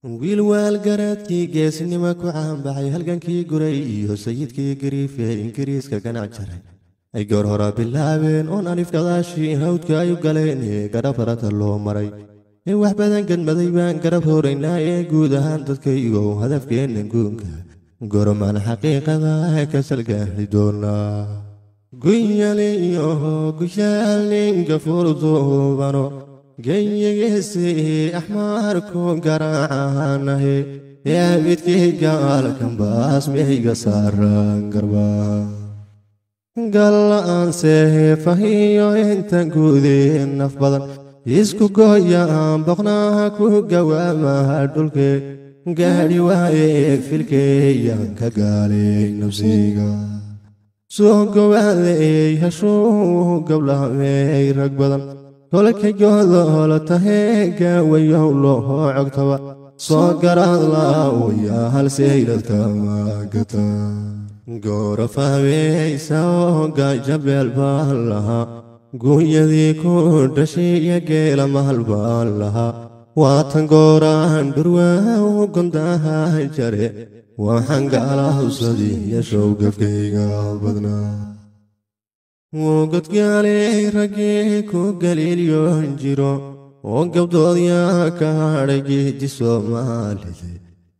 Wiil waalgaraadkii geesinimo ku caanbaxay, halgankii guray iyo sayidkii gariife Ingiriiska ganac jaray ay goor hora bilaabeen oon alif gadaashii hawdka ay u galeen ee garab harata loo maray ee wax badan gadmaday baan garab horaynaa ee guud ahaan dadkaygow hadafkeenna guunka goromaan xaqiiqada ka salgaari doonaa. Guyaliyo guyaalinka furduubano geyigiisi axmaarku garaacanahe ee midkii gaalkan baas miyga saaran garba galla-aanse fahiyo inta guudeen naf badan isku gooyaan boqnaha ku gawaamaha dhulke gaadhi waaye filkeeyaan ka gaalay nafsiga soo gowaaday heshuu gablahamey rag badan kolkay goodoolo tahee gaawayow loo cogtaba soo garaadla wayaa halseyradka maagata goora fahmaysa oo gaajabeel baan lahaa guunyadii ku dhashay iyo geela mahal baan lahaa waatan gooraan dhurwaa u gondaha jare waxaan gaalahawsadii iyo showgafkayga badnaa. Wuu godgaalay raggii ku galiilyoon jiro oo gabdoodyaa ka hadhay geedi Soomaalide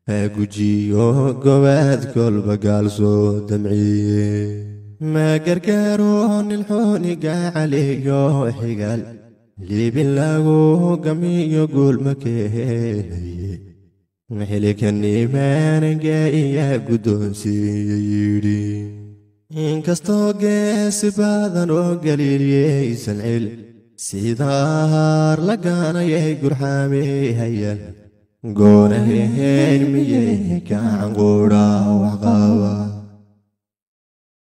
ha gujiyo gobaad kolba gaal soo damciye ma gargaaro nin xuuniga caliyo xigaal liibin lagu gamiyo guul ma keenaye xilikan iimaananga iyaa guddoonsiiye yidhi inkastoo geesi badan oo galiiliyeysan cil sidaar la gaanayay gurxaamihayaan goonaheen miyay gacan quudha wax qaba.